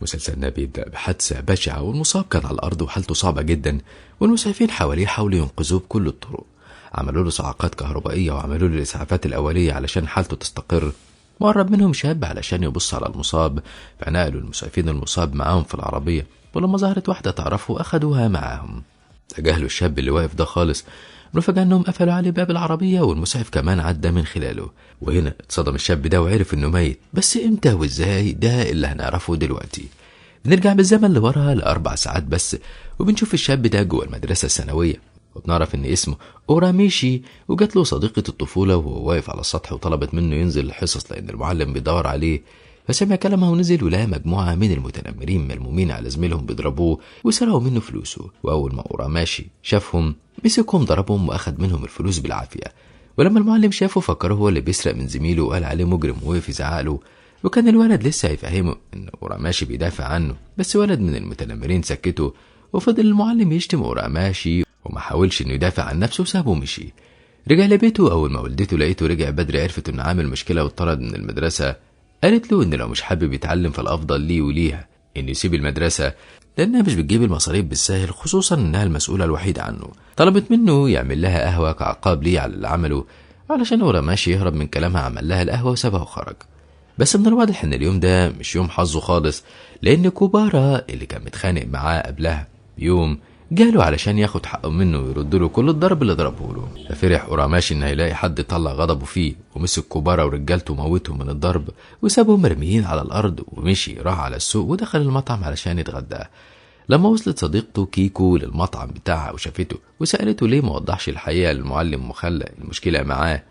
مسلسلنا بيبدأ بحادثة بشعة، والمصاب كان على الأرض وحالته صعبة جدا، والمسعفين حواليه حاولوا ينقذوه بكل الطرق. عملوا له صعقات كهربائية وعملوا له الإسعافات الأولية علشان حالته تستقر. وقرب منهم شاب علشان يبص على المصاب، فنقلوا المسعفين المصاب معاهم في العربية، ولما ظهرت واحدة تعرفه أخدوها معاهم. تجاهلوا الشاب اللي واقف ده خالص، وفجأة انهم قفلوا عليه باب العربية والمسعف كمان عدى من خلاله. وهنا اتصدم الشاب ده وعرف انه ميت، بس امتى وازاي ده اللي هنعرفه دلوقتي. بنرجع بالزمن لورا ل4 ساعات بس، وبنشوف الشاب ده جوه المدرسة الثانوية، وبنعرف ان اسمه اوراميشي، وجات له صديقة الطفولة وهو واقف على السطح وطلبت منه ينزل الحصص لان المعلم بيدور عليه. فسمع كلامها ونزل، ولقى مجموعة من المتنمرين ملمومين على زميلهم بيضربوه وسرقوا منه فلوسه. وأول ما أوراماشي شافهم مسكهم ضربهم وأخد منهم الفلوس بالعافية. ولما المعلم شافه فكره هو اللي بيسرق من زميله وقال عليه مجرم ووقف يزعق له. وكان الولد لسه هيفهمه إن أوراماشي بيدافع عنه، بس ولد من المتنمرين سكته، وفضل المعلم يشتم أوراماشي وما حاولش إنه يدافع عن نفسه وسابه ومشي. رجع لبيته. أول ما والدته لقيته رجع بدري عرفت إنه عامل مشكلة واتطرد من المدرسة. قالت له إن لو مش حابب يتعلم فالأفضل ليه وليها إنه يسيب المدرسة، لأنها مش بتجيب المصاريف بالساهل، خصوصا إنها المسؤولة الوحيدة عنه. طلبت منه يعمل لها قهوة كعقاب ليه على اللي عمله، علشان أوراماشي يهرب من كلامها. عمل لها القهوة وسابها وخرج. بس من الواضح إن اليوم ده مش يوم حظه خالص، لأن كوبارا اللي كان متخانق معاه قبلها بيوم جاله علشان ياخد حقه منه ويرد له كل الضرب اللي ضربه له. ففرح أوراماشي إن هيلاقي حد طلع غضبه فيه، ومسك كوبارا ورجالته وموتهم من الضرب وسابهم مرميين على الأرض، ومشي راح على السوق ودخل المطعم علشان يتغدى. لما وصلت صديقته كيكو للمطعم بتاعها وشافته وسألته ليه ما وضحش الحقيقة للمعلم وخلى المشكلة معاه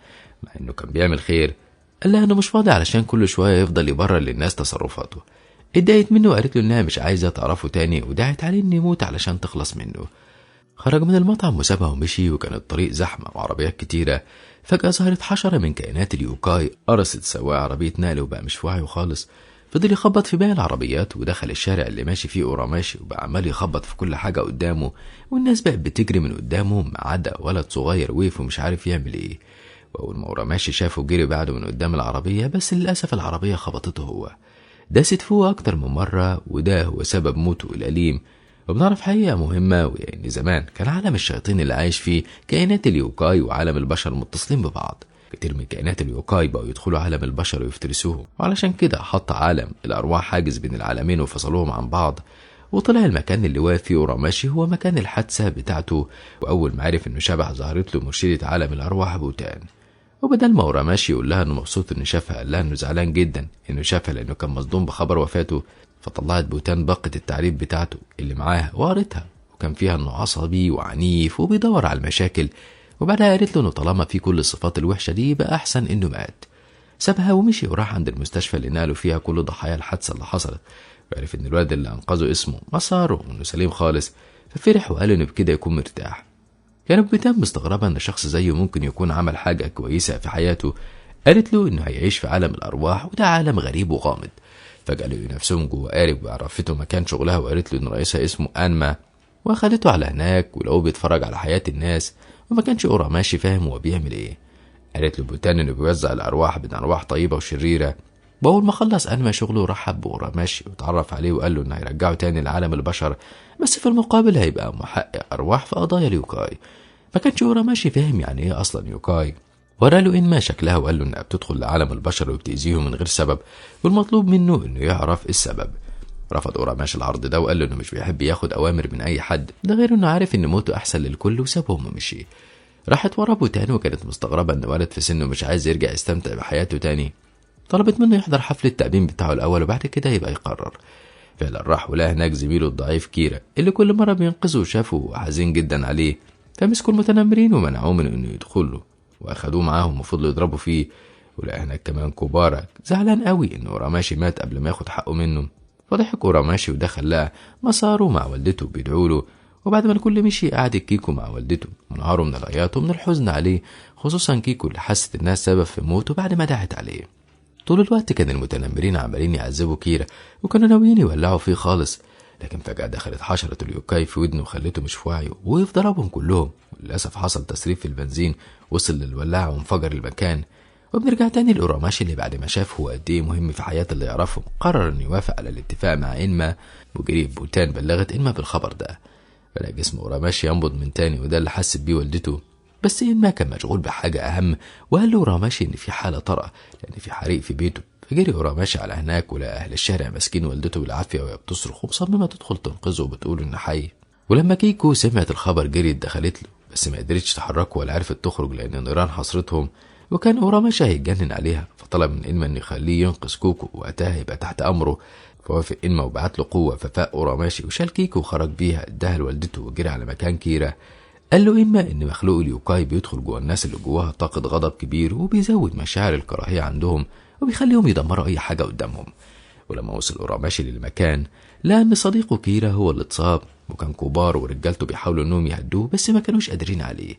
مع إنه كان بيعمل خير، قال لها إنه مش فاضي علشان كل شوية يفضل يبرر للناس تصرفاته. اتضايقت منه وقالت له انها مش عايزه تعرفه تاني، ودعت عليه انه يموت علشان تخلص منه. خرج من المطعم وسابها ومشي، وكان الطريق زحمة وعربيات كتيرة. فجاة ظهرت حشرة من كائنات اليوكاي قرصت سواق عربية نقل وبقى مش في وعيه خالص. فضل يخبط في باقي العربيات ودخل الشارع اللي ماشي فيه أوراماشي، وبقى عمال يخبط في كل حاجة قدامه، والناس بقت بتجري من قدامه ما عدا ولد صغير وقف ومش عارف يعمل ايه. واول ما أوراماشي شافه جري بعده من قدام العربية، بس للاسف العربية خبطته هو، داست فوق أكتر من مرة، وده هو سبب موته الأليم. وبنعرف حقيقة مهمة، وهي إن زمان كان عالم الشياطين اللي عايش فيه كائنات اليوكاي وعالم البشر متصلين ببعض. كتير من كائنات اليوكاي بقوا يدخلوا عالم البشر ويفترسوهم، وعلشان كده حط عالم الأرواح حاجز بين العالمين وفصلوهم عن بعض. وطلع المكان اللي واقف فيه أوراماشي هو مكان الحادثة بتاعته. وأول ما عرف إنه شبح ظهرت له مرشدة عالم الأرواح بوتان، وبدل ما أوراماشي يقول لها انه مبسوط انه شافها، قال لها انه زعلان جدا انه شافها لانه كان مصدوم بخبر وفاته. فطلعت بوتان باقة التعريف بتاعته اللي معاها وقرتها، وكان فيها انه عصبي وعنيف وبيدور على المشاكل. وبعدها قالت له انه طالما في كل الصفات الوحشة دي بقى احسن انه مات. سابها ومشي وراح عند المستشفى اللي نقلوا فيها كل ضحايا الحادثة اللي حصلت، وعرف ان الولد اللي انقذه اسمه مسارو وانه سليم خالص، ففرح وقال انه بكده يكون مرتاح. كانت بوتان مستغربة إن شخص زيه ممكن يكون عمل حاجة كويسة في حياته. قالت له إنه هيعيش في عالم الأرواح وده عالم غريب وغامض. فجأة لقوا نفسهم جوه قارب، وعرفته مكان شغلها وقالت له إن رئيسها اسمه أنما، وأخدته على هناك ولقوه بيتفرج على حياة الناس، وما كانش أوراماشي فاهم هو بيعمل إيه. قالت له بوتان إنه بيوزع الأرواح بين أرواح طيبة وشريرة. وأول ما خلص أنما شغله رحب بأوراماشي وتعرف عليه وقال له إنه هيرجعه تاني لعالم البشر، بس في المقابل هيبقى محقق أرواح في قضايا اليوكاي. ما كانش أوراماشي فاهم يعني إيه أصلا يوكاي. وراله إنما شكلها وقال له إنها بتدخل لعالم البشر وبتأذيهم من غير سبب، والمطلوب منه إنه يعرف السبب. رفض أوراماشي العرض ده وقال له إنه مش بيحب ياخد أوامر من أي حد، ده غير إنه عارف إن موته أحسن للكل، وسابهم ومشي. راحت ورا بوتان وكانت مستغربة إن ولد في سنة مش عايز يرجع يستمتع بحياته تاني. طلبت منه يحضر حفلة التأبين بتاعه الأول وبعد كده يبقى يقرر. فعلا راح ولقى هناك زميله الضعيف كيرا اللي كل مرة بينقذه وشافه وحزين جدا عليه، فمسكوا المتنمرين ومنعوه من انه يدخله واخدوه معاهم وفضلوا يضربوا فيه. ولقى هناك كمان كوبارا زعلان قوي ان أوراماشي مات قبل ما ياخد حقه منه، فضحك أوراماشي ودخل لقى مسارو مع والدته بيدعوا له. وبعد ما الكل مشي قعد كيكو مع والدته وانهاروا من العياط ومن الحزن عليه، خصوصا كيكو اللي حست انها السبب في موته بعد ما دعت عليه. طول الوقت كان المتنمرين عمالين يعذبوا كيرا وكانوا ناويين يولعوا فيه خالص، لكن فجأة دخلت حشرة اليوكاي في ودنه وخلته مش في وعيه ووقف ضربهم كلهم. وللأسف حصل تسريب في البنزين وصل للولاعة وانفجر المكان. وبنرجع تاني لأوراماشي اللي بعد ما شاف هو قد ايه مهم في حياة اللي يعرفهم قرر انه يوافق على الاتفاق مع إنما. وجري بوتان بلغت إنما بالخبر ده. بدأ جسم أوراماشي ينبض من تاني، وده اللي حست بيه والدته. بس إنما كان مشغول بحاجة أهم، وقال له أوراماشي إن في حالة طارئة لأن في حريق في بيته. فجري أوراماشي على هناك ولقى أهل الشارع ماسكين والدته بالعافية وهي بتصرخ ومصممة تدخل تنقذه وبتقول إنه حي. ولما كيكو سمعت الخبر جريت دخلت له، بس ما قدرتش تحركه ولا عرفت تخرج لأن النيران حصرتهم، وكان أوراماشي هيتجنن عليها. فطلب من إنما إنه يخليه ينقذ كوكو وقتها يبقى تحت أمره. فوافق إنما وبعت له قوة، ففاق أوراماشي وشال كيكو وخرج بيها اداها لوالدته وجري على مكان كيرا. قال له إما إن مخلوق اليوكاي بيدخل جوه الناس اللي جواها طاقة غضب كبير وبيزود مشاعر الكراهية عندهم وبيخليهم يدمروا أي حاجة قدامهم. ولما وصل أوراماشي للمكان لقى إن صديقه كيرا هو اللي اتصاب، وكان كبار ورجالته بيحاولوا إنهم يهدوه بس ما كانوش قادرين عليه.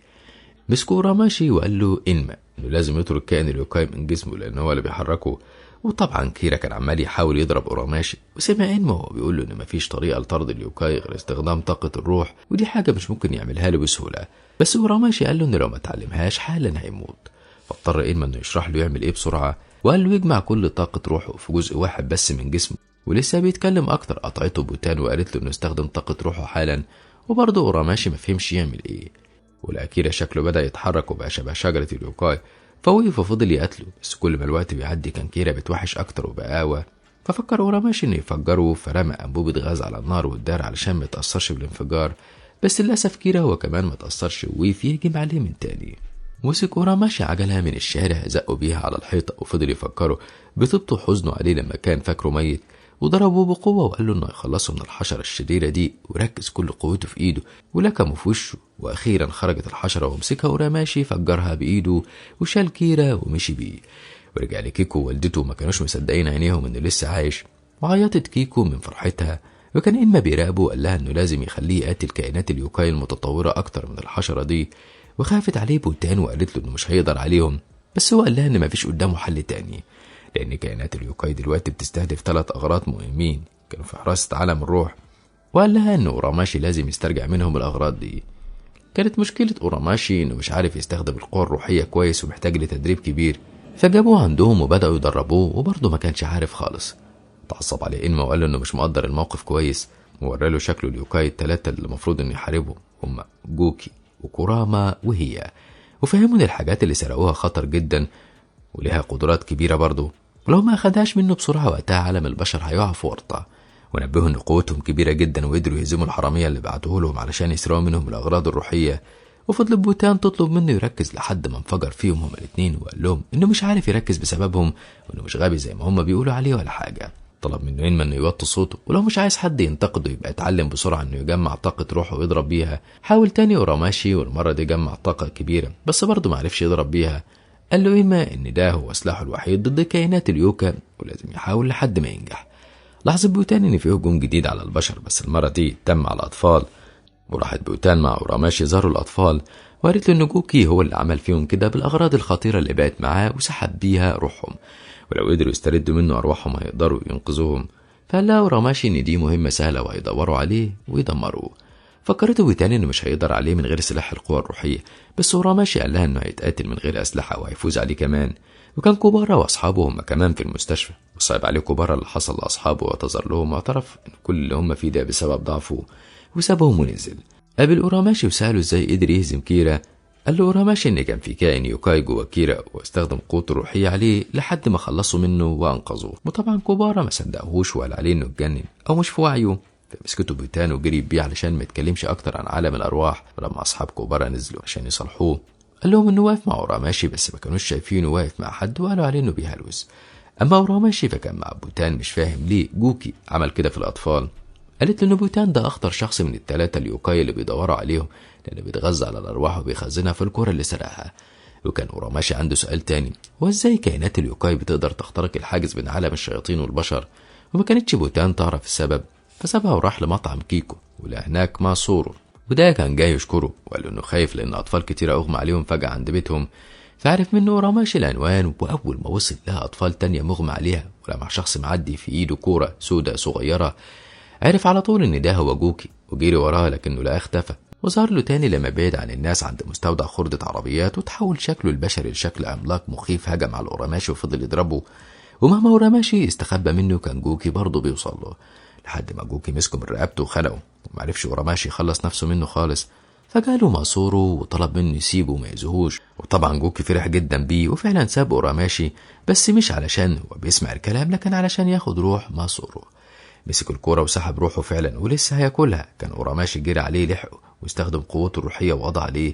مسكوا أوراماشي وقال له إنما إنه لازم يترك كائن اليوكاي من جسمه لأن هو اللي بيحركه. وطبعا كيرا كان عمال يحاول يضرب أوراماشي، وسمع إنما وهو بيقول له إن مفيش طريقة لطرد اليوكاي غير استخدام طاقة الروح، ودي حاجة مش ممكن يعملها له بسهولة. بس أوراماشي قال له إنه لو ما اتعلمهاش حالا هيموت. فاضطر إنما إنه يشرح له يعمل إيه بسرعة، وقال له يجمع كل طاقة روحه في جزء واحد بس من جسمه. ولسه بيتكلم أكتر قطعته بوتان وقالت له إنه استخدم طاقة روحه حالا، وبرضه أوراماشي ما فهمش يعمل إيه. والأكيرا شكله بدأ يتحرك وبقى شبه شجرة اليوكاي، فوقف وفضل يقتله، بس كل ما الوقت بيعدي كان كيرا بتوحش أكتر وبقى أقوى. ففكر أوراماشي إنه يفجره، فرمى أنبوبة غاز على النار والدار علشان ما يتأثرش بالانفجار، بس للأسف كيرا هو كمان ما تأثرش ووقف يهجم عليه من تاني. مسك أوراماشي عجلها من الشارع زقوا بيها على الحيطة وفضل يفكره بطيبته وحزنه عليه لما كان فاكره ميت، وضربه بقوة وقال له إنه يخلصه من الحشرة الشريرة دي، وركز كل قوته في إيده ولكمه في وشه. وأخيرا خرجت الحشرة ومسكها أوراماشي فجرها بإيده وشال كيرا ومشي بيه. ورجع لكيكو ووالدته ما كانوش مصدقين عينيهم إنه لسه عايش، وعيطت كيكو من فرحتها. وكان إنما بيراقبه وقال لها إنه لازم يخليه يقاتل كائنات اليوكاي المتطورة أكتر من الحشرة دي، وخافت عليه بوتان وقالت له إنه مش هيقدر عليهم، بس هو قال لها إن مفيش قدامه حل تاني لأن كائنات اليوكاي دلوقتي بتستهدف 3 أغراض مهمين كانوا في حراسة عالم الروح، وقال لها إن أوراماشي لازم يسترجع منهم الأغراض دي. كانت مشكلة أوراماشي إنه مش عارف يستخدم القوة الروحية كويس ومحتاج لتدريب كبير، فجابوه عندهم وبدأوا يدربوه وبرضه ما كانش عارف خالص. تعصب عليه إنما وقال له إنه مش مقدر الموقف كويس، وورى له شكله اليوكاي ال3 اللي المفروض إنه يحاربهم هما جوكي وكوراما وهي، وفهموا إن الحاجات اللي سرقوها خطر جدا ولها قدرات كبيرة برضه، ولو ما أخدهاش منه بسرعة وقتها عالم البشر هيقع في ورطة. ونبهوا إن قوتهم كبيرة جدا وقدروا يهزموا الحرامية اللي بعتوه لهم علشان يسرقوا منهم الأغراض الروحية. وفضل بوتان تطلب منه يركز لحد ما انفجر فيهم هما الاتنين، وقال لهم إنه مش عارف يركز بسببهم وإنه مش غبي زي ما هما بيقولوا عليه ولا حاجة. طلب منه إنما إنه يوطي صوته، ولو مش عايز حد ينتقده يبقى يتعلم بسرعة إنه يجمع طاقة روحه ويضرب بيها. حاول تاني أوراماشي والمرة دي جمع طاقة كبيرة بس برضه معرفش يضرب بيها. قال له إما إن ده هو سلاحه الوحيد ضد كائنات اليوكا ولازم يحاول لحد ما ينجح. لاحظت بوتان إن في هجوم جديد على البشر، بس المرة دي تم على الأطفال. وراحت بوتان مع أوراماشي زاروا الأطفال وقالت له إن جوكي هو اللي عمل فيهم كده بالأغراض الخطيرة اللي بقت معاه وسحب بيها روحهم، ولو قدروا يستردوا منه أرواحهم هيقدروا ينقذوهم. فقال لها أوراماشي إن دي مهمة سهلة وهيدوروا عليه ويدمروه. فكرته بوتان إنه مش هيقدر عليه من غير سلاح القوى الروحية، بس أوراماشي قال لها إنه هيتقاتل من غير أسلحة وهيفوز عليه كمان. وكان كوبارا وأصحابه هم كمان في المستشفى، وصعب عليه كوبارا اللي حصل لأصحابه واعتذر لهم واعترف إن كل اللي هم فيه ده بسبب ضعفه، وسابهم ونزل. قابل أوراماشي وسأله إزاي قدر يهزم كيرا. قال له أوراماشي إن كان في كائن يوكاي جوا كيرا واستخدم قوته الروحية عليه لحد ما خلصوا منه وأنقذوه. وطبعا كوبارا ما صدقهوش وقال عليه إنه اتجنن أو مش في وعيه، فمسكته بوتان وجري بيه علشان ما يتكلمش أكتر عن عالم الأرواح. ولما أصحاب كوبارا نزلوا عشان يصالحوه قال لهم إنه واقف مع أوراماشي، بس ما كانوش شايفينه واقف مع حد وقالوا عليه إنه بيهلوس. أما أوراماشي فكان مع بوتان مش فاهم ليه جوكي عمل كده في الأطفال. قالت له إن بوتان ده أخطر شخص من ال3 اليوكاي اللي بيدوروا عليهم لأنه بيتغذى على الأرواح وبيخزنها في الكرة اللي سرقها. وكان أوراماشي عنده سؤال تاني، هو إزاي كائنات اليوكاي بتقدر تخترق الحاجز بين عالم الشياطين والبشر؟ وما كانتش بوتان تعرف السبب، فسابها وراح لمطعم كيكو ولا هناك مع سورو، وده كان جاي يشكره وقال له إنه خايف لأن أطفال كتيرة أغمى عليهم فجأة عند بيتهم. فعرف منه أوراماشي العنوان، وأول ما وصل لها أطفال تانية مغمى عليها ولمع شخص معدي في إيده كورة سودة صغيرة، عرف على طول إن ده هو جوكي وجري وراه لكنه لا اختفى. وظهر له تاني لما بعد عن الناس عند مستودع خردة عربيات، وتحول شكله البشري لشكل عملاق مخيف هجم على أوراماشي وفضل يضربه. ومهما أوراماشي استخبى منه كان جوكي برضه بيوصل له، لحد ما جوكي مسكه من رقبته وخلقه، ومعرفش أوراماشي يخلص نفسه منه خالص. فجاله ماسورو وطلب منه يسيبه وما يأذيهوش، وطبعا جوكي فرح جدا بيه وفعلا ساب أوراماشي، بس مش علشان هو بيسمع الكلام، لكن علشان ياخد روح ماسورو. مسك الكورة وسحب روحه فعلا ولسه هياكلها، كان أوراماشي جري عليه لحقه واستخدم قوته الروحية وقضى عليه،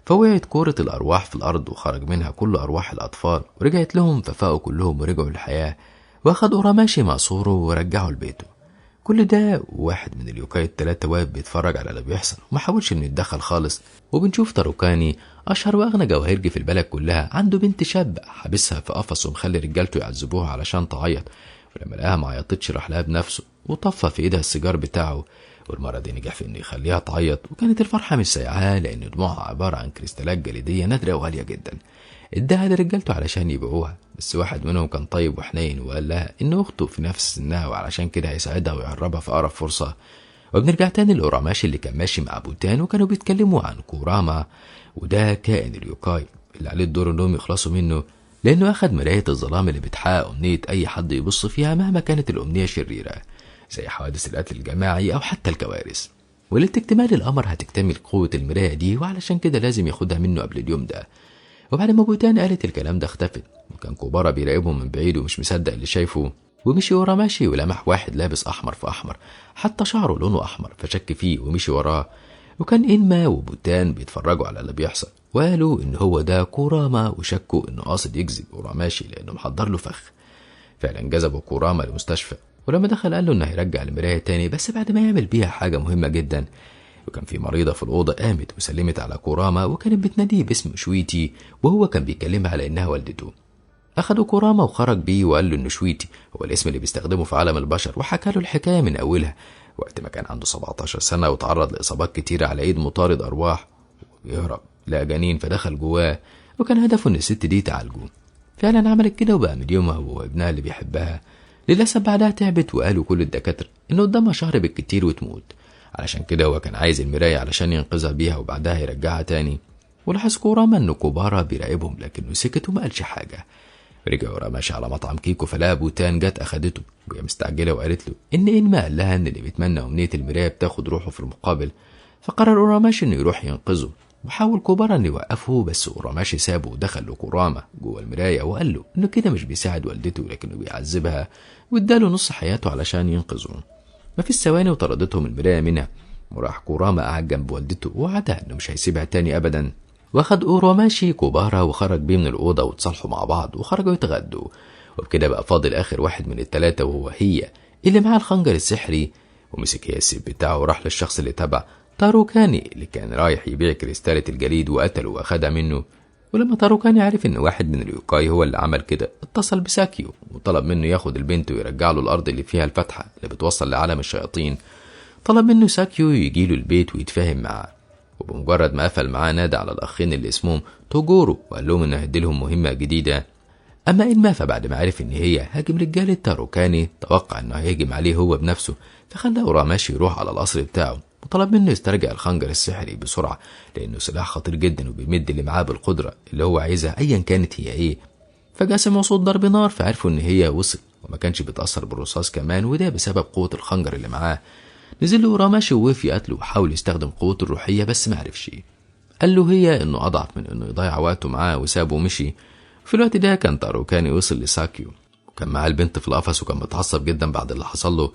فوقعت كورة الأرواح في الأرض وخرج منها كل أرواح الأطفال ورجعت لهم، ففاقوا كلهم ورجعوا للحياة. واخد أوراماشي ماسورو ورجعه لبيته. كل ده واحد من اليوكاي التلاتة واقف بيتفرج على اللي بيحصل وما حاولش انه يتدخل خالص. وبنشوف تاروكاني اشهر واغنى جواهرجي في البلد كلها عنده بنت شابة حابسها في قفص ومخلي رجالته يعذبوها علشان تعيط، ولما لقاها ما عيطتش راح لها بنفسه وطفى في ايدها السيجار بتاعه، والمرة دي نجح في انه يخليها تعيط، وكانت الفرحة مش سايعاها لان دموعها عبارة عن كريستالات جليدية نادرة وغالية جدا. اداها لرجالته علشان يبيعوها، بس واحد منهم كان طيب وحنين وقال لها ان اخته في نفس سنها وعلشان كده هيساعدها ويهربها في اقرب فرصة. وبنرجع تاني لأوراماشي اللي كان ماشي مع بوتان، وكانوا بيتكلموا عن كوراما، وده كائن اليوكاي اللي عليه الدور انهم يخلصوا منه، لانه اخد مراية الظلام اللي بتحقق امنية اي حد يبص فيها مهما كانت الامنية شريرة، زي حوادث القتل الجماعي او حتى الكوارث. وليلة اكتمال القمر هتكتمل قوة المراية دي، وعلشان كده لازم ياخدها منه قبل اليوم ده. وبعد ما بوتان قالت الكلام ده اختفت، وكان كوبارا بيراقبهم من بعيد ومش مصدق اللي شايفه. ومشي أوراماشي ولمح واحد لابس احمر في احمر، حتى شعره لونه احمر، فشك فيه ومشي وراه. وكان إنما وبوتان بيتفرجوا على اللي بيحصل، وقالوا ان هو ده كوراما، وشكوا انه قاصد يجذب أوراماشي لانه محضر له فخ. فعلا جذبوا كوراما للمستشفى، ولما دخل قال له انه هيرجع المراية تاني بس بعد ما يعمل بيها حاجة مهمة جدا. وكان في مريضة في الأوضة قامت وسلمت على كوراما، وكانت بتناديه باسم شويتي، وهو كان بيكلمها على إنها والدته. أخدوا كوراما وخرج بيه وقال له إنه شويتي هو الاسم اللي بيستخدمه في عالم البشر، وحكى له الحكاية من أولها وقت ما كان عنده 17 سنة وتعرض لإصابات كتيرة على إيد مطارد أرواح وبيهرب، لقى جنين فدخل جواه، وكان هدفه إن الست دي تعالجه. فعلا عملت كده وبقى من يومها هو وابنها اللي بيحبها. للأسف بعدها تعبت، وقالوا كل الدكاترة إنه قدامها شهر بالكتير وتموت، علشان كده هو كان عايز المراية علشان ينقذها بيها وبعدها يرجعها تاني. ولاحظ كوراما إن كوبارا بيراقبهم، لكنه سكت وما قالش حاجة. رجع أوراماشي على مطعم كيكو، فلقى بوتان جت أخدته وهي مستعجلة وقالت له إن إنما قال لها إن اللي بيتمنى أمنية المراية بتاخد روحه في المقابل. فقرر أوراماشي إنه يروح ينقذه، وحاول كوبارا إنه يوقفه، بس أوراماشي سابه ودخل لكوراما جوه المراية وقال له إنه كده مش بيساعد والدته لكنه بيعذبها، واداله نص حياته علشان ينقذه. مفيش ثواني وطردتهم المراية منها، وراح كوراما قعد جنب والدته ووعدها إنه مش هيسيبها تاني أبدا. واخد أوراماشي كوبارا وخرج بيه من الأوضة وتصالحوا مع بعض وخرجوا يتغدوا. وبكده بقى فاضل آخر واحد من التلاتة وهو هي اللي معاه الخنجر السحري، ومسك هي السيف بتاعه وراح للشخص اللي تبع تاروكاني اللي كان رايح يبيع كريستالة الجليد وقتله وأخدها منه. ولما تاروكاني عرف إن واحد من اليوكاي هو اللي عمل كده اتصل بساكيو وطلب منه ياخد البنت ويرجع له الأرض اللي فيها الفتحة اللي بتوصل لعالم الشياطين. طلب منه ساكيو يجيله البيت ويتفاهم معاه، وبمجرد ما قفل معاه نادى على الأخين اللي اسمهم توجورو وقال لهم إنه هيديلهم مهمة جديدة. أما إنما فبعد ما عرف إن هي هاجم رجالة تاروكاني توقع إنه هيهجم عليه هو بنفسه، فخلى أوراماشي يروح على القصر بتاعه وطلب منه يسترجع الخنجر السحري بسرعة لأنه سلاح خطير جدا وبيمد اللي معاه بالقدرة اللي هو عايزها أيا كانت هي إيه. فجأة سمعوا صوت ضرب نار فعرفوا إن هي وصل وما كانش بيتأثر بالرصاص كمان، وده بسبب قوة الخنجر اللي معاه. نزل له أوراماشي ووقف يقتله وحاول يستخدم قوته الروحية بس ما عرفش. قال له هي إنه أضعف من إنه يضيع وقته معاه وسابه ومشي. في الوقت ده كان تاروكاني وصل لساكيو وكان معاه البنت في القفص وكان متعصب جدا بعد اللي حصل له.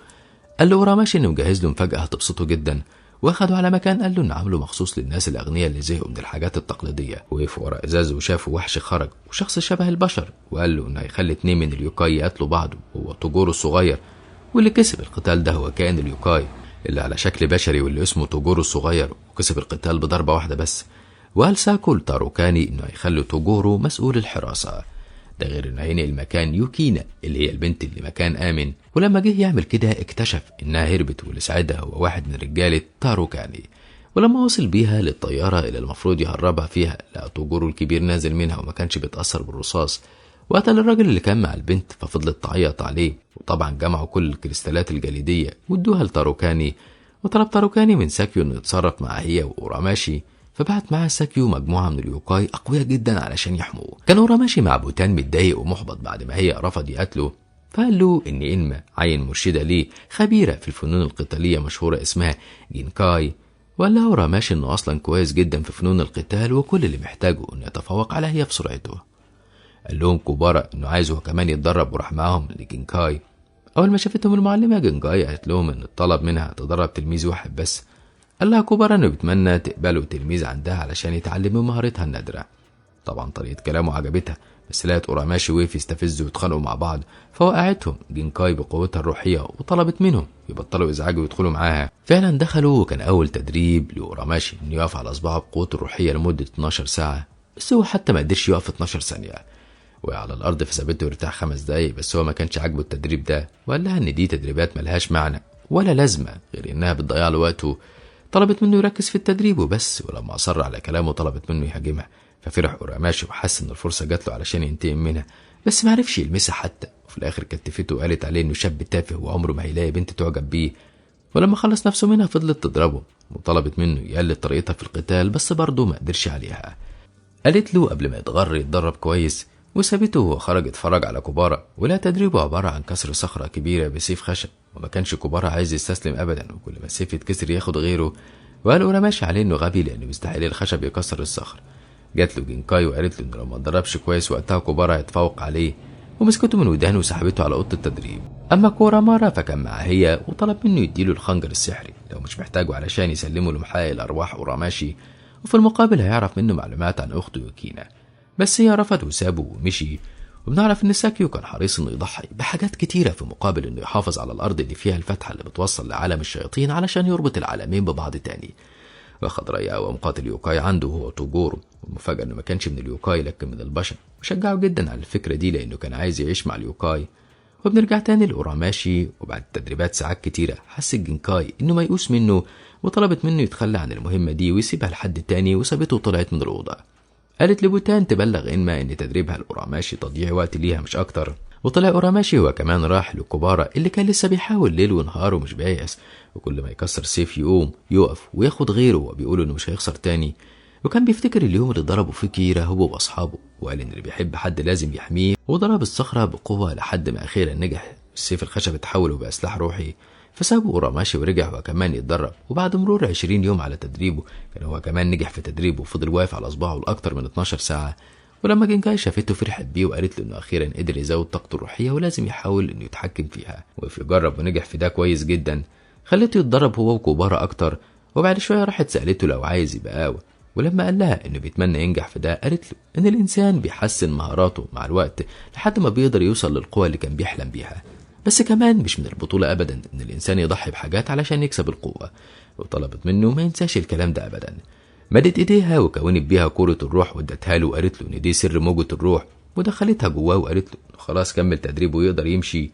قال له أوراماشي إنه مجهز له مفاجأة هتبسطه جدا، واخده على مكان قال له إنه عامله مخصوص للناس الأغنياء اللي زهقوا من الحاجات التقليدية. وقف ورا إزاز وشافوا وحش خرج وشخص شبه البشر، وقال له إنه هيخلي 2 من اليوكاي يقتلوا بعض وهو توجورو الصغير، واللي كسب القتال ده هو كائن اليوكاي اللي على شكل بشري واللي اسمه توجورو الصغير، وكسب القتال بضربة واحدة بس. وقال ساكو لتاروكاني إنه هيخلي توجورو مسؤول الحراسة، ده غير إنه هينقل مكان يوكينا اللي هي البنت اللي مكان آمن. ولما جه يعمل كده اكتشف إنها هربت واللي ساعدها هو واحد من رجالة تاروكاني. ولما وصل بيها للطيارة اللي المفروض يهربها فيها لقى توجورو الكبير نازل منها وما كانش بيتأثر بالرصاص، وقتل الراجل اللي كان مع البنت ففضلت تعيط عليه. وطبعا جمعوا كل الكريستالات الجليدية وادوها لتاروكاني، وطلب تاروكاني من ساكيو انه يتصرف مع هي واوراماشي، فبعت معاه ساكيو مجموعة من اليوكاي أقوياء جدا علشان يحموه. كان أوراماشي مع بوتان متضايق ومحبط بعد ما هي رفض يقتله، فقال له إن إنما عين مرشدة ليه خبيرة في الفنون القتالية مشهورة اسمها جينكاي. وقال له أوراماشي إنه أصلا كويس جدا في فنون القتال وكل اللي محتاجه إنه يتفوق على هي في سرعته. قال لهم كوبارا إنه عايز هو كمان يتدرب وراح معاهم لجينكاي. أول ما شافتهم المعلمة جينكاي قالت لهم إن الطلب منها تدرب تلميذ واحد بس. قال لها كوبارا انه بيتمنى تقبله تلميذ عندها علشان يتعلم من مهارتها النادرة. طبعا طريقة كلامه عجبتها، بس لقت أوراماشي وقف يستفزوا ويتخانقوا مع بعض، فوقعتهم جينكاي بقوتها الروحية وطلبت منهم يبطلوا إزعاج ويدخلوا معاها. فعلا دخلوا، وكان أول تدريب لأوراماشي إنه يقف على إصبعه بقوته الروحية لمدة 12 ساعة، بس هو حتى ما قدرش يقف 12 ثانية. وقع على الأرض فسابته يرتاح 5 دقايق، بس هو ما كانش عاجبه التدريب ده، وقال لها إن دي تدريبات ملهاش معنى ولا لازمة غير إنها بتضيع له وقته. طلبت منه يركز في التدريب وبس، ولما أصر على كلامه طلبت منه يهاجمها، ففرح أوراماشي وحس إن الفرصة جات له علشان ينتقم منها، بس معرفش يلمسها حتى. وفي الآخر كتفته وقالت عليه إنه شاب تافه وعمره ما هيلاقي بنت تعجب بيه. ولما خلص نفسه منها فضلت تضربه وطلبت منه يقلد طريقتها في القتال، بس برضه ما قدرش عليها. قالت له قبل ما يتغر يتدرب كويس، وسابته وهو خرج اتفرج على كوبارا، ولا تدريبه عبارة عن كسر صخرة كبيرة بسيف خشب، وما كانش كوبارا عايز يستسلم أبدا، وكل ما السيف يتكسر ياخد غيره. وقال أوراماشي عليه إنه غبي لأنه مستحيل الخشب يكسر الصخر. جات له جينكاي وقالت له إنه لو ما اتدربش كويس وقتها كوبارا هيتفوق عليه، ومسكته من ودانه وسحبته على أوضة التدريب. أما كورامارا فكان مع هي وطلب منه يديله الخنجر السحري لو مش محتاجه علشان يسلمه لمحقق الأرواح أوراماشي، وفي المقابل هيعرف منه معلومات عن أخته يوكينا، بس هي رفض وسابه ومشي. وبنعرف ان ساكيو كان حريص انه يضحي بحاجات كتيرة في مقابل انه يحافظ على الارض اللي فيها الفتحة اللي بتوصل لعالم الشياطين علشان يربط العالمين ببعض تاني. واخد رأي أقوى مقاتل يوكاي عنده وهو توجورو، والمفاجأة انه ما كانش من اليوكاي لكن من البشر، وشجعه جدا على الفكرة دي لانه كان عايز يعيش مع اليوكاي. وبنرجع تاني لأوراماشي، وبعد تدريبات ساعات كتيرة حس الجينكاي انه ميؤوس منه، وطلبت منه يتخلى عن المهمة دي ويسيبها لحد تاني، وسابته وطلعت من الأوضة. قالت لبوتان تبلغ إنما إن تدريبها لأوراماشي تضييع وقت ليها مش أكتر. وطلع أوراماشي هو كمان راح لكوبارا اللي كان لسه بيحاول ليل ونهار ومش بيأس، وكل ما يكسر سيف يقوم يقف وياخد غيره وبيقول إنه مش هيخسر تاني. وكان بيفتكر اليوم اللي ضربه فيه كيرا هو وأصحابه، وقال إن اللي بيحب حد لازم يحميه، وضرب الصخرة بقوة لحد ما أخيرا نجح، السيف الخشب اتحول وبقى سلاح روحي. فسابه أوراماشي ورجع هو كمان يتدرب، وبعد مرور 20 يوم على تدريبه كان هو كمان نجح في تدريبه وفضل واقف على اصبعه لأكتر من 12 ساعة. ولما جينكاي شافته فرحت بيه وقالت له انه اخيرا قدر يزود طاقته الروحية ولازم يحاول انه يتحكم فيها، وقف يجرب ونجح في ده كويس جدا. خلته يتدرب هو وكوبارا اكتر، وبعد شوية راحت سألته لو عايز يبقى قوي، ولما قال لها انه بيتمنى ينجح في ده قالت له ان الانسان بيحسن مهاراته مع الوقت لحد ما بيقدر يوصل للقوة اللي كان بيحلم بيها، بس كمان مش من البطولة أبدا إن الإنسان يضحي بحاجات علشان يكسب القوة، وطلبت منه ما ينساش الكلام ده أبدا. مدت إيديها وكونت بيها كرة الروح وادتها له وقالت له إن دي سر موجة الروح، ودخلتها جواه وقالت له خلاص كمل تدريبه ويقدر يمشي.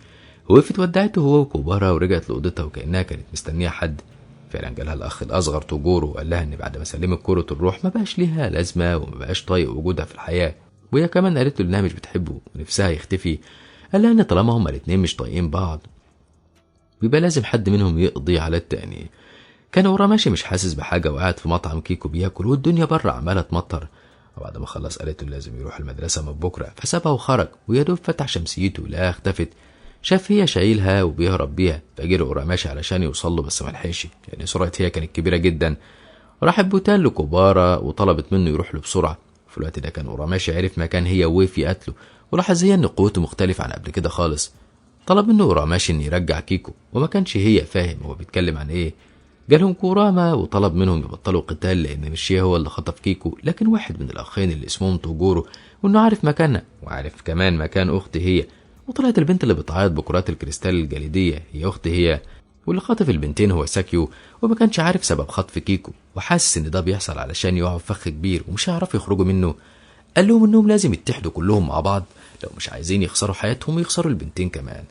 وقفت ودعته هو وكوبارا ورجعت لأوضتها وكأنها كانت مستنية حد. فعلا جالها الأخ الأصغر توجورو وقال لها إن بعد ما سلمت كرة الروح ما بقاش ليها لازمة وما بقاش طايق وجودها في الحياة، وهي كمان قالت له إنها مش بتحبه ونفسها يختفي. قال لها ان طالما هما الاتنين مش طايقين بعض بيبقى لازم حد منهم يقضي على التاني. كان أوراماشي مش حاسس بحاجة وقاعد في مطعم كيكو بياكل والدنيا بره عمالة تمطر، وبعد ما خلص قالت له لازم يروح المدرسة من بكرة، فسابها وخرج، ويا دوب فتح شمسيته لقاها اختفت. شاف هي شايلها وبيهرب بيها، فجري أوراماشي علشان يوصل له بس ملحقش لأن سرعة هي كانت كبيرة جدا. راحت بوتان لكوبارا وطلبت منه يروح له بسرعة. في الوقت ده كان أوراماشي عرف مكان هي ووقف يقتله، ولاحظ هي ان قوته مختلفة عن قبل كده خالص. طلب منه أوراماشي ان يرجع كيكو، وما كانش هي فاهم هو بيتكلم عن ايه. جالهم كوراما وطلب منهم يبطلوا قتال لان مش هو اللي خطف كيكو، لكن واحد من الاخين اللي اسمهم توجورو، وانه عارف مكانها وعارف كمان مكان اخت هي. وطلعت البنت اللي بتعيط بكرات الكريستال الجليدية هي اخت هي، واللي خاطف البنتين هو ساكيو، وما كانش عارف سبب خطف كيكو، وحاسس ان ده بيحصل علشان يقعوا في فخ كبير ومش هيعرفوا يخرجوا منه. قال لهم انهم لازم يتحدوا كلهم مع بعض لو مش عايزين يخسروا حياتهم ويخسروا البنتين كمان.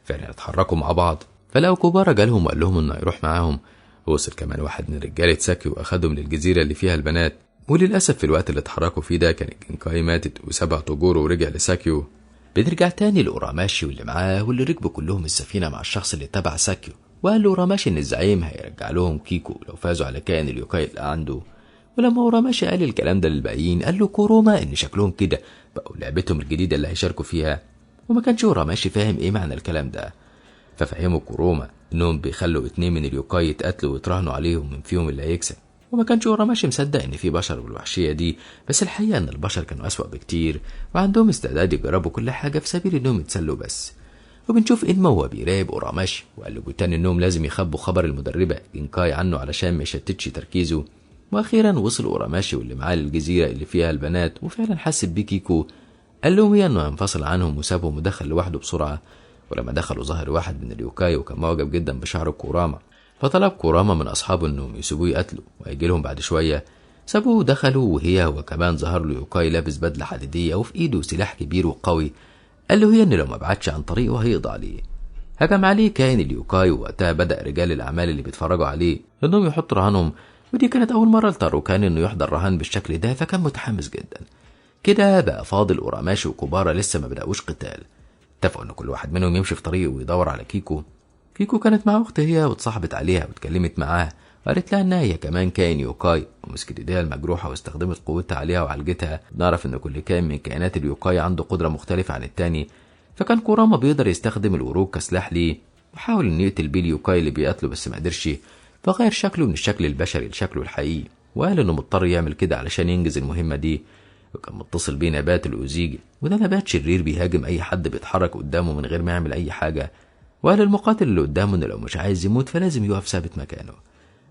فعلا اتحركوا مع بعض، فلقوا كوبارا جالهم وقال لهم انه هيروح معاهم. وصل كمان واحد من رجالة ساكيو واخدهم للجزيرة اللي فيها البنات، وللأسف في الوقت اللي اتحركوا فيه ده كانت جينكاي ماتت وسبع توجورو ورجع لساكيو. بنرجع تاني لأوراماشي واللي معاه واللي ركبوا كلهم السفينة مع الشخص اللي تبع ساكيو، وقال له أوراماشي إن الزعيم هيرجع لهم كيكو لو فازوا على كائن اليوكاي اللي عنده. ولما أوراماشي قال الكلام ده للباقيين قال له كوروما إن شكلهم كده بقوا لعبتهم الجديدة اللي هيشاركوا فيها، وما كانش أوراماشي فاهم إيه معنى الكلام ده. ففهموا كوروما إنهم بيخلوا 2 من اليوكاي يتقاتلوا ويتراهنوا عليهم من فيهم اللي هيكسب. وما كانش أوراماشي مصدق إن في بشر بالوحشية دي، بس الحقيقة إن البشر كانوا أسوأ بكتير وعندهم استعداد يجربوا كل حاجة في سبيل إنهم يتسلوا بس. وبنشوف إنما هو بيراقب أوراماشي وقال له جوتان إنهم لازم يخبوا خبر المدربة جينكاي عنه علشان ما يشتتش تركيزه. وأخيرا وصل أوراماشي واللي معاه للجزيرة اللي فيها البنات، وفعلا حس بيه كيكو. قال لهم هي إنه هينفصل عنهم وسابهم ودخل لوحده بسرعة. ولما دخلوا ظهر واحد من اليوكاي وكان معجب جدا بشعر كوراما، فطلب كوراما من أصحابه إنهم يسيبوه يقتله وهيجي لهم بعد شوية. سابوه ودخلوا، وهي هو كمان ظهر له يوكاي لابس بدلة حديدية وفي إيده سلاح كبير وقوي. قال له هي إن لو ما بعدش عن طريقه هيقضي عليه. هجم عليه كائن اليوكاي، ووقتها بدأ رجال الأعمال اللي بيتفرجوا عليه إنهم يحطوا رهانهم، ودي كانت أول مرة لتاروكان إنه يحضر رهان بالشكل ده، فكان متحمس جدا. كده بقى فاضل أوراماشي وكوبارا لسه ما بدأوش قتال. اتفقوا إن كل واحد منهم يمشي في طريقه ويدور على كيكو. كيكو كانت مع أخت هي واتصاحبت عليها واتكلمت معاها وقالت لها إنها هي كمان كائن يوكاي، ومسكت إيديها المجروحة واستخدمت قوتها عليها وعالجتها. نعرف إن كل كائن من كائنات اليوكاي عنده قدرة مختلفة عن التاني، فكان كوراما بيقدر يستخدم الوروك كسلاح ليه، وحاول إنه يقتل بيه اليوكاي اللي بيقتله بس ما قدرش، فغير شكله من الشكل البشري لشكله الحقيقي، وقال إنه مضطر يعمل كده علشان ينجز المهمة دي. وكان متصل بيه نبات الأوزيجي، وده نبات شرير بيهاجم أي حد بيتحرك قدامه من غير ما يعمل أي حاجة. وقال المقاتل اللي قدامه إنه لو مش عايز يموت فلازم يقف ثابت مكانه،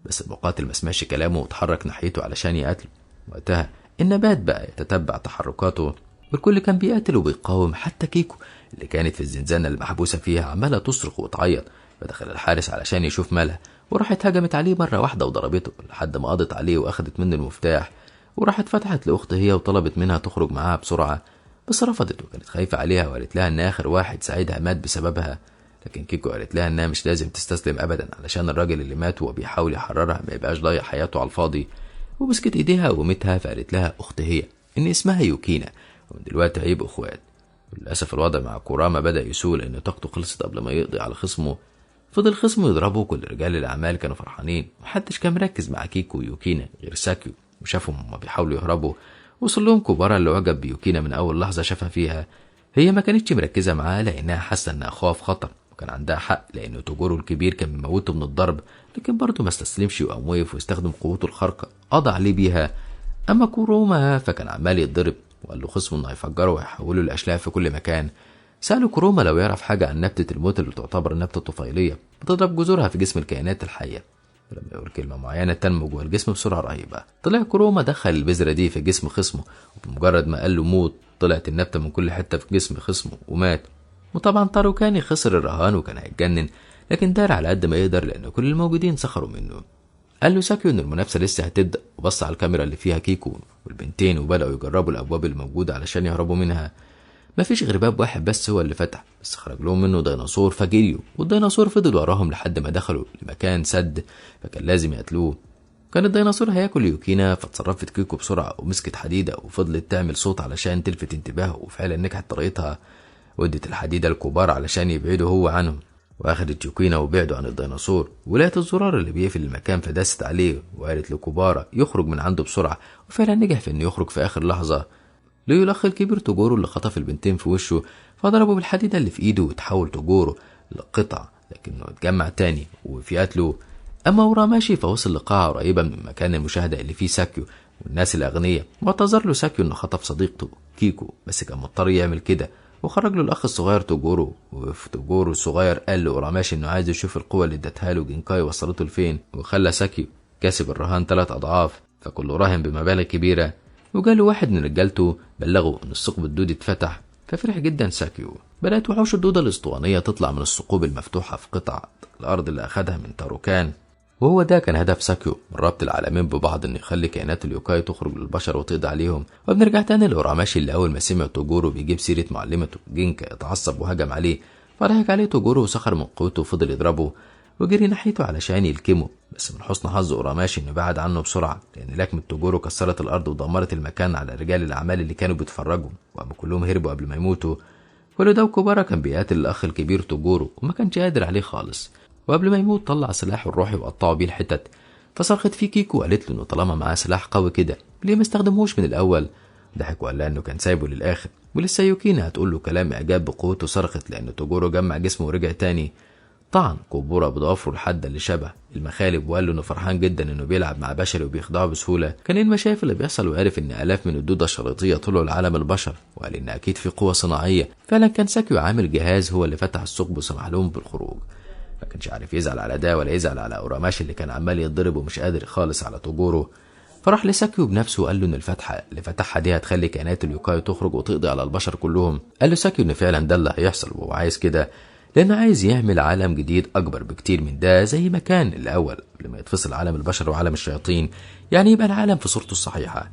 بس المقاتل ما سمعش كلامه وتحرك ناحيته علشان يقتله. وقتها النبات بقى يتتبع تحركاته، والكل كان بيقاتل وبيقاوم، حتى كيكو اللي كانت في الزنزانة المحبوسة فيها عمالة تصرخ وتعيط. فدخل الحارس علشان يشوف مالها، وراحت هجمت عليه مرة واحدة وضربته لحد ما قضت عليه وأخدت منه المفتاح، وراحت فتحت لأخت هي وطلبت منها تخرج معاها بسرعة، بس رفضت وكانت خايفة عليها وقالت لها إن آخر واحد ساعدها مات بسببها. لكن كيكو قالت لها إنها مش لازم تستسلم أبدا علشان الراجل اللي مات وهو بيحاول يحررها ما يبقاش ضايع حياته على الفاضي. ومسكت إيديها وقومتها، فقالت لها أخت هي إن اسمها يوكينا ومن دلوقتي هيبقوا إخوات. وللأسف الوضع مع كوراما بدأ يسوء لأن طاقته خلصت قبل ما يقضي على خصمه. فضل خصمه يضربه، كل رجال الأعمال كانوا فرحانين، محدش كان مركز مع كيكو ويوكينا غير ساكيو، وشافهم هما بيحاولوا يهربوا. وصل لهم كوبارا اللي عجب بيوكينا من أول لحظة شافها فيها. هي ما كانتش مركزة معاه لأنها حاسة إن أخوها في خطر، وكان عندها حق لأنه توجورو الكبير كان بيموته من الضرب، لكن برضه ما استسلمش وقام وقف واستخدم قوته الخارقة قضى عليه بيها. أما كوروما فكان عمال يتضرب، وقال له خصمه إنه هيفجره وهيحوله لأشلاء في كل مكان. سأله كوروما لو يعرف حاجة عن نبتة الموت اللي تعتبر النبتة الطفيلية بتضرب جذورها في جسم الكائنات الحية، ولما يقول كلمة معينة تنمو جوه الجسم بسرعة رهيبة. طلع كوروما دخل البذرة دي في جسم خصمه، وبمجرد ما قال له موت طلعت النبتة من كل حتة في جسم خصمه ومات. وطبعا تاروكاني خسر الرهان وكان هيتجنن، لكن دار على قد ما يقدر لأن كل الموجودين سخروا منه. قال له ساكيو إن المنافسة لسه هتبدأ، وبص على الكاميرا اللي فيها كيكو والبنتين وبدأوا يجربوا الأبواب الموجودة علشان يهربوا منها. مفيش غير باب واحد بس هو اللي فتح، بس خرج لهم منه ديناصور فجريوا، والديناصور فضل وراهم لحد ما دخلوا لمكان سد، فكان لازم يقتلوه. كان الديناصور هياكل يوكينا، فاتصرفت كيكو بسرعة ومسكت حديدة وفضلت تعمل صوت علشان تلفت انتباهه، وفعلا نجحت طريقتها. ودت الحديدة الكبار علشان يبعدوا هو عنهم، واخدت يوكينا وبعدوا عن الديناصور، ولقت الزرار اللي بيقفل المكان فدست عليه وقالت لكوبارا يخرج من عنده بسرعة، وفعلا نجح في انه يخرج في اخر لحظة. ليلخ الكبير توجورو اللي خطف البنتين في وشه، فضربه بالحديدة اللي في ايده وتحول توجورو لقطع، لكنه اتجمع تاني وفي قتله. اما أوراماشي فوصل لقاعة قريبة من مكان المشاهدة اللي فيه ساكيو والناس الاغنياء، واعتذر له ساكيو انه خطف صديقته كيكو، بس كان مضطر يعمل كده، وخرج له الاخ الصغير توجورو. وفي توجورو الصغير قال له أوراماشي انه عايز يشوف القوة اللي ادتها له جينكاي وصلته لفين، وخلى ساكيو كسب الرهان 3 أضعاف، فكله راهن بمبالغ كبيرة. وجاله واحد من رجالته بلغه ان الثقب الدودي اتفتح، ففرح جدا ساكيو. بدأت وحوش الدودة الاسطوانية تطلع من الثقوب المفتوحة في قطع الأرض اللي أخدها من تاروكان، وهو ده كان هدف ساكيو من ربط العالمين ببعض، انه يخلي كائنات اليوكاي تخرج للبشر وتقضي عليهم. وبنرجع تاني لأوراماشي اللي أول ما سمع توجورو بيجيب سيرة معلمته جينكا اتعصب وهجم عليه، فضحك عليه توجورو وسخر من قوته وفضل يضربه وجري ناحيته علشان يلكمه، بس من حسن حظ أوراماشي انه بعد عنه بسرعة، لأن لكمة توجورو كسرت الأرض ودمرت المكان على رجال الأعمال اللي كانوا بيتفرجوا، وقاموا كلهم هربوا قبل ما يموتوا. كل ده وكوبارا كان بيقاتل الأخ الكبير توجورو وما كانش قادر عليه خالص. وقبل ما يموت طلع سلاحه الروحي وقطعه بيه الحتت. فصرخت فيه كيكو وقالت له انه طالما معاه سلاح قوي كده ليه ما استخدمهوش من الاول. ضحك وقال لها انه كان سايبه للاخر. ولسه يوكينا هتقول له كلام اعجاب بقوته، صرخت لان توجورو جمع جسمه ورجع تاني. طعن كوبورا بضوافره الحادة اللي شبه المخالب وقال له انه فرحان جدا انه بيلعب مع بشري وبيخدعه بسهولة. كان إنما شايف اللي بيحصل وعرف ان الاف من الدودة الشريطيه طلعوا لعالم البشر، وقال ان اكيد في قوة صناعية. فعلا كان ساكيو عامل جهاز هو اللي فتح الثقب وسمح لهم بالخروج. ما كانش عارف يزعل على ده ولا يزعل على اوراماشي اللي كان عمال يتضرب ومش قادر خالص على توجورو. فراح لساكيو بنفسه وقال له ان الفتحة اللي فتحها دي هتخلي كائنات اليوكاي تخرج وتقضي على البشر كلهم. قال له ساكيو ان فعلا ده اللي هيحصل وهو عايز كده، لانه عايز يعمل عالم جديد اكبر بكتير من ده زي ما كان الاول قبل ما يتفصل عالم البشر وعالم الشياطين، يعني يبقى العالم في صورته الصحيحة.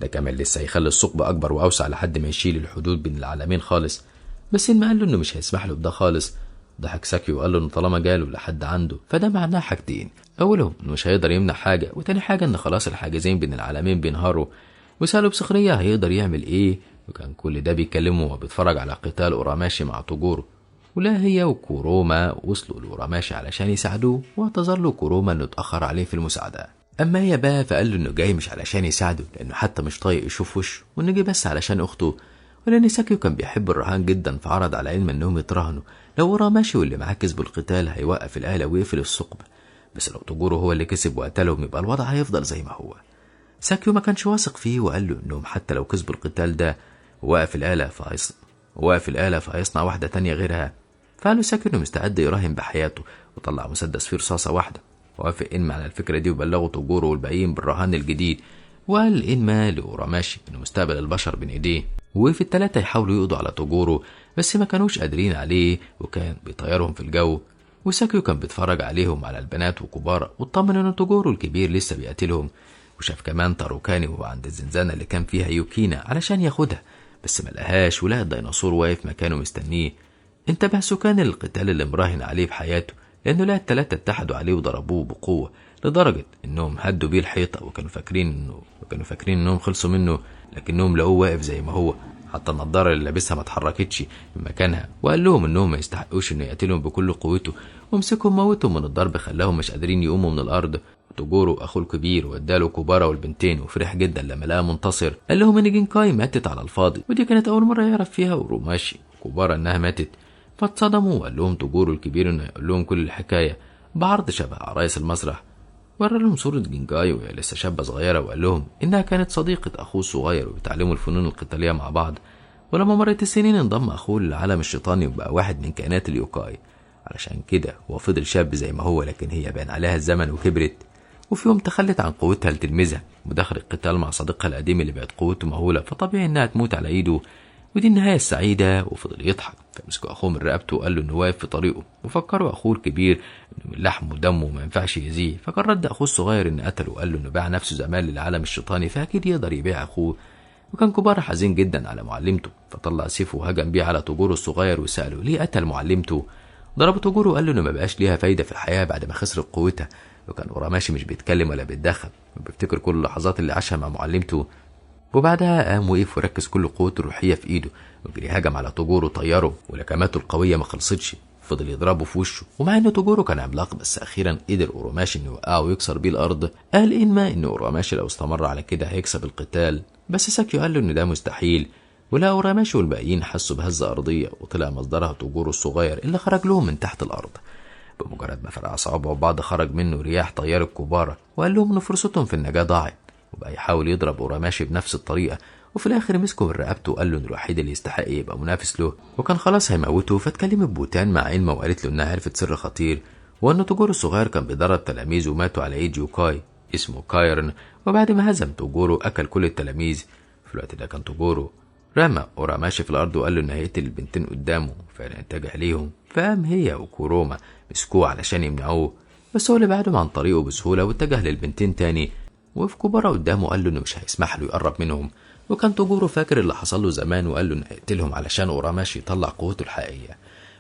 ده كمان لسه هيخلي الثقب اكبر واوسع لحد ما يشيل الحدود بين العالمين خالص. بس إن ما قال له انه مش هيسمح له بده خالص. ضحك ساكيو وقال له انه طالما جاله لحد عنده فده معناه حاجتين، اولهم انه مش هيقدر يمنع حاجة، وتاني حاجة ان خلاص الحاجزين بين العالمين بينهاروا. وساله بسخريه هيقدر يعمل ايه، وكان كل ده بيكلمه وهو بيتفرج على قتال اوراماشي مع توجورو. ولا هي وكوروما وصلوا لأوراماشي علشان يساعدوه، واعتذر له كوروما انه اتأخر عليه في المساعدة. اما هي بقى فقال له انه جاي مش علشان يساعده لانه حتى مش طايق يشوف وشه، وانه جه بس علشان اخته، ولان ساكيو كان بيحب الرهان جدا فعرض على إنما انهم يتراهنوا لو اوراماشي واللي معاه كسبوا القتال هيوقف الآلة ويقفل الثقب، بس لو توجورو هو اللي كسب وقتلهم يبقى الوضع هيفضل زي ما هو. ساكيو ما كانش واثق فيه وقال له انهم حتى لو كسبوا القتال ده ووقف الآلة فهيصنع واحدة تانية غيرها. فقال له ساكيو انه مستعد يراهن بحياته، وطلع مسدس فيه رصاصة واحدة. وافق إنما على الفكرة دي وبلغوا توجورو والباقيين بالرهان الجديد، وقال إنما لأوراماشي انه مستقبل البشر بين ايديه. وفي التلاتة يحاولوا يقضوا على توجورو بس ما كانوش قادرين عليه، وكان بيطيرهم في الجو. وساكيو كان بيتفرج عليهم على البنات وكبارة، واطمن ان توجورو الكبير لسه بيقتلهم. وشاف كمان تاروكاني وهو عند الزنزانة اللي كان فيها يوكينا علشان ياخدها، بس ما لقاهاش، ولقى الديناصور واقف مكانه مستنيه. انتبه سكان للقتال اللي مراهن عليه بحياته، لانه لقى التلاتة اتحدوا عليه وضربوه بقوة لدرجة انهم هدوا بيه الحيطة، وكانوا فاكرين انهم خلصوا منه، لكنهم لقوه واقف زي ما هو، حتى النضارة اللي لابسها ما اتحركتش من مكانها. وقال لهم انهم ما يستحقوش انه يقتلهم بكل قوته، ومسكهم موتهم من الضرب خلاهم مش قادرين يقوموا من الارض. توجورو اخوه الكبير واداله كوبارا والبنتين، وفرح جدا لما لقاه منتصر. قال لهم ان جينكاي ماتت على الفاضي، ودي كانت اول مرة يعرف فيها اوراماشي كوبارا انها ماتت. فاتصدموا وقال لهم توجورو الكبير انه يقول لهم كل الحكاية بعرض شبه عرايس المسرح. ورى لهم صورة جينكاي وهي لسه شابة صغيرة، وقال لهم إنها كانت صديقة أخوه الصغير وبيتعلموا الفنون القتالية مع بعض. ولما مرت السنين انضم أخوه للعالم الشيطاني وبقى واحد من كائنات اليوكاي، علشان كده هو فضل شاب زي ما هو، لكن هي بان عليها الزمن وكبرت. وفي يوم تخلت عن قوتها لتلميذها ودخلت القتال مع صديقها القديم اللي بقت قوته مهولة، فطبيعي إنها تموت على إيده، ودي النهاية السعيدة. وفضل يضحك. فمسكوا أخوه من رقبته وقال له إنه واقف في طريقه، وفكروا أخوه الكبير إنه من لحمه ودمه وما ينفعش يأذيه. فكان رد أخوه الصغير إن قتله، وقال له إنه باع نفسه زمان للعالم الشيطاني فأكيد يقدر يبيع أخوه. وكان كبار حزين جدا على معلمته، فطلع سيفه وهجم بيه على توجورو الصغير وسأله ليه قتل معلمته. ضربه توجورو وقال له إنه ما بقاش ليها فايدة في الحياة بعد ما خسرت قوتها. وكان اوراماشي مش بيتكلم ولا بيتدخل، وبيفتكر كل اللحظات اللي عاشها مع معلمته. وبعدها قام وقف وركز كل قوته الروحية في ايده، وجري هجم على توجورو طيارة، ولكماته القوية ما خلصتش، فضل يضربه في وشه. ومع ان توجورو كان عملاق بس اخيرا قدر اوراماشي انه يوقعه ويكسر بيه الارض. قال إنما ان اوراماشي لو استمر على كده هيكسب القتال، بس ساكيو قال له ان ده مستحيل. ولا اوراماشي والباقيين حسوا بهزه ارضية، وطلع مصدرها توجورو الصغير اللي خرج لهم من تحت الارض. بمجرد ما فرقع صوابعه بعض خرج منه رياح طيار الكبارة، وقال لهم ان فرصتهم في النجاة ضاعت. وبقى يحاول يضرب اوراماشي بنفس الطريقة، وفي الاخر مسكه من رقبته وقال له ان الوحيد اللي يستحق يبقى منافس له، وكان خلاص هيموته. فاتكلمت بوتان مع إنما وقالت له انها عرفت سر خطير، وان توجورو الصغير كان بيدرب تلاميذه وماتوا على ايد يوكاي اسمه كايرن. وبعد ما هزم توجورو اكل كل التلاميذ. في الوقت ده كان توجورو رمى اوراماشي في الارض وقال له انه هيقتل البنتين قدامه، فعلا اتجه ليهم. فقام هي وكوروما مسكوه علشان يمنعوه، بس هو اللي بعدهم عن طريقه بسهولة واتجه للبنتين تاني. وقف كوبارا قدامه قال له انه مش هيسمح له يقرب منهم. وكان توجورو فاكر اللي حصل له زمان وقال له انه هيقتلهم علشان اوراماشي يطلع قوته الحقيقية.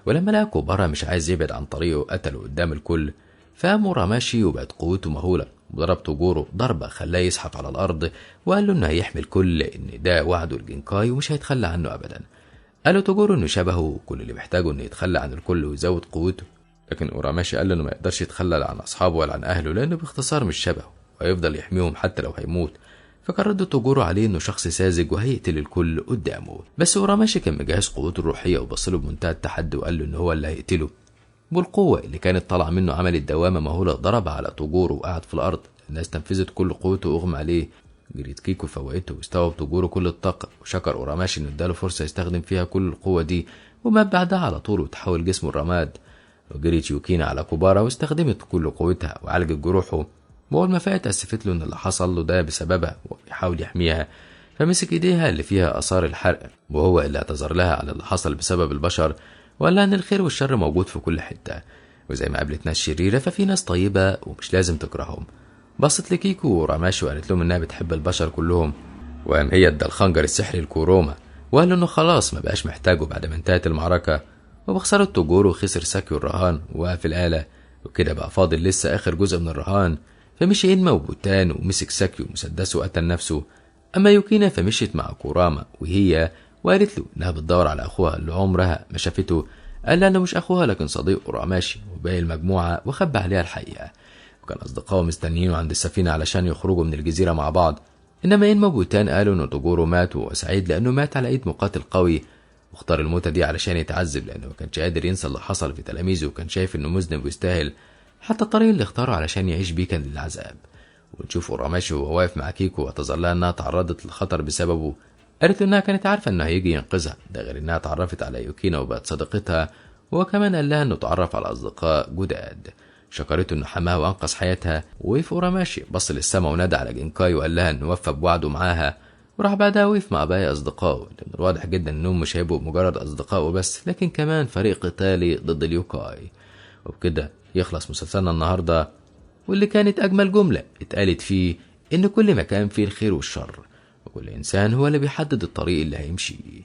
ولما لقى كوبارا مش عايز يبعد عن طريقه قتله قدام الكل. فقام اوراماشي وبقت قوته مهولة، وضرب توجورو ضربه خلاه يزحف على الارض، وقال له انه هيحمي الكل لان ده وعده لجينكاي ومش هيتخلى عنه ابدا. قال له توجورو انه شبهه وكل اللي محتاجه انه يتخلى عن الكل ويزود قوته. لكن أوراماشي قال له إنه ما يقدرش يتخلى عن أصحابه ولا عن أهله، لأنه باختصار مش شبهه وهيفضل يحميهم حتى لو هيموت. فكان رد توجورو عليه إنه شخص ساذج وهيقتل الكل قدامه. بس أوراماشي كان مجهز قوته الروحية وبصله بمنتهى التحدي وقال له إن هو اللي هيقتله. والقوة اللي كانت طالعة منه عملت دوامة مهولة، ضرب على توجورو وقعد في الأرض. الناس تنفذت كل قوته وأغمى عليه. جريت كيكو فوقته واستوعب توجورو كل الطاقة، وشكر أوراماشي إنه اداله فرصة يستخدم فيها كل القوة دي، ومات بعدها على طول وتحول جسمه الرماد. وجريت يوكينا على كوبارا واستخدمت كل قوتها وعالجت جروحه، وأول ما فاقت أسفت له إن اللي حصل له ده بسببها وبيحاول يحميها، فمسك إيديها اللي فيها آثار الحرق، وهو اللي اعتذر لها على اللي حصل بسبب البشر، وقال لها إن الخير والشر موجود في كل حتة، وزي ما قابلت ناس شريرة ففي ناس طيبة ومش لازم تكرههم. بصت لكيكو وراماشي وقالت لهم إنها بتحب البشر كلهم، وقام هي ادى الخنجر السحري لكوروما وقال إنه خلاص ما بقاش محتاجه بعد ما انتهت المعركة. وبخسارة توجورو خسر ساكيو الرهان ووقف الآلة، وكده بقى فاضل لسه آخر جزء من الرهان. فمشي إنما وبوتان ومسك ساكيو مسدسه وقتل نفسه. أما يوكينا فمشيت مع كوراما وهي وقالت له إنها بتدور على أخوها اللي عمرها ما شافته. قال لها إنه مش أخوها لكن صديق أوراماشي وباقي المجموعة، وخبى عليها الحقيقة. وكان أصدقائه مستنيينه عند السفينة علشان يخرجوا من الجزيرة مع بعض. إنما إنما وبوتان قالوا إن توجورو مات وهو سعيد لأنه مات على إيد مقاتل قوي، واختار الموتة دي علشان يتعذب لأنه ما كانش قادر ينسى اللي حصل في تلاميذه، وكان شايف إنه مذنب ويستاهل. حتى الطريق اللي اختاره علشان يعيش بيه كان للعذاب. ونشوف أوراماشي وهو واقف مع كيكو واعتذر لها إنها تعرضت للخطر بسببه. قالت له إنها كانت عارفة إنه هيجي ينقذها، ده غير إنها اتعرفت على يوكينا وبقت صديقتها، وكمان قال لها إنه اتعرف على أصدقاء جداد. شكرته إنه حماها وأنقذ حياتها. وقف أوراماشي بص للسما ونادى على جينكاي وقال لها إنه وفى بوعده معاها، وراح بعدها وقف مع باقي أصدقائه، لأن الواضح جدا إنهم مش هيبقوا مجرد أصدقاء وبس، لكن كمان فريق قتالي ضد اليوكاي. وبكده يخلص مسلسلنا النهارده، واللي كانت أجمل جملة اتقالت فيه إن كل مكان فيه الخير والشر، وكل إنسان هو اللي بيحدد الطريق اللي هيمشي.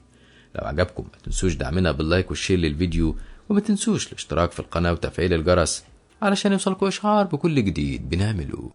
لو عجبكم ما تنسوش دعمنا بال like وال share للفيديو، وما تنسوش الاشتراك في القناة وتفعيل الجرس علشان يوصلكوا إشعار بكل جديد بنعمله.